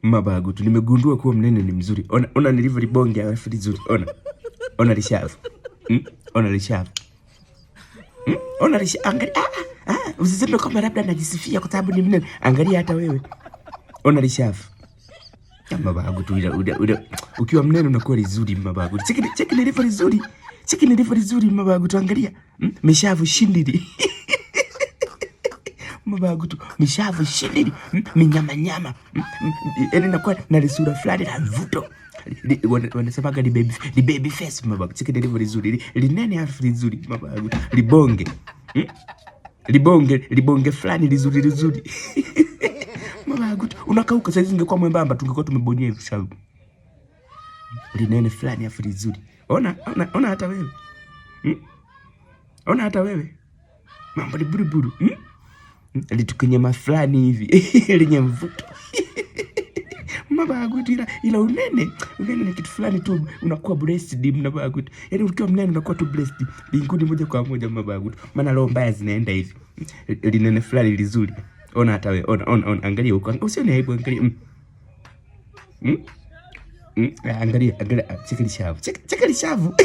Mabagu tu nimegundua kuwa mnene ni mzuri. Ona, ona nilivyo libonge alafu lizuri. Ona. Ona lishavu. Ona lishavu. Ona lishavu. Angalia. Ah, ah, ah. Usiseme kwamba labda najisifia kwa sababu ni mnene. Angalia hata wewe. Ona lishavu. Mabagu tu ila ila ukiwa mnene unakuwa lizuri mabagu. Cheki cheki nilivyo lizuri. Cheki nilivyo lizuri mabagu tu angalia. Mishavu shindili. Mabagu tu mishavu shindili. Minyama nyama. Yaani nakuwa na lisura fulani la mvuto. Wanasemaga ni baby face mabagu. Cheki nilivyo lizuri. Linene afu lizuri mabagu. Libonge. Libonge, libonge fulani lizuri lizuri. Mabagu tu unakauka saizi, ingekuwa mwembamba tungekuwa tumebonia hivi shavu. Linene fulani afu lizuri. Ona, ona, ona hata wewe. Ona hata wewe. Mambo ni buruburu. Litukinyama fulani hivi lenye mvuto. Mabagu tu ila, ila unene, unene ni kitu fulani tu unakuwa blessed mabagu tu. Yaani ukiwa mnene unakuwa tu blessed mbinguni moja kwa moja mabagu tu. Maana roho mbaya zinaenda hivi. Linene fulani lizuri. Ona hata wewe, ona, ona, ona, angalia huko. Usione aibu, angalia. Angalia, angalia, cheki lishavu. Cheki, cheki lishavu.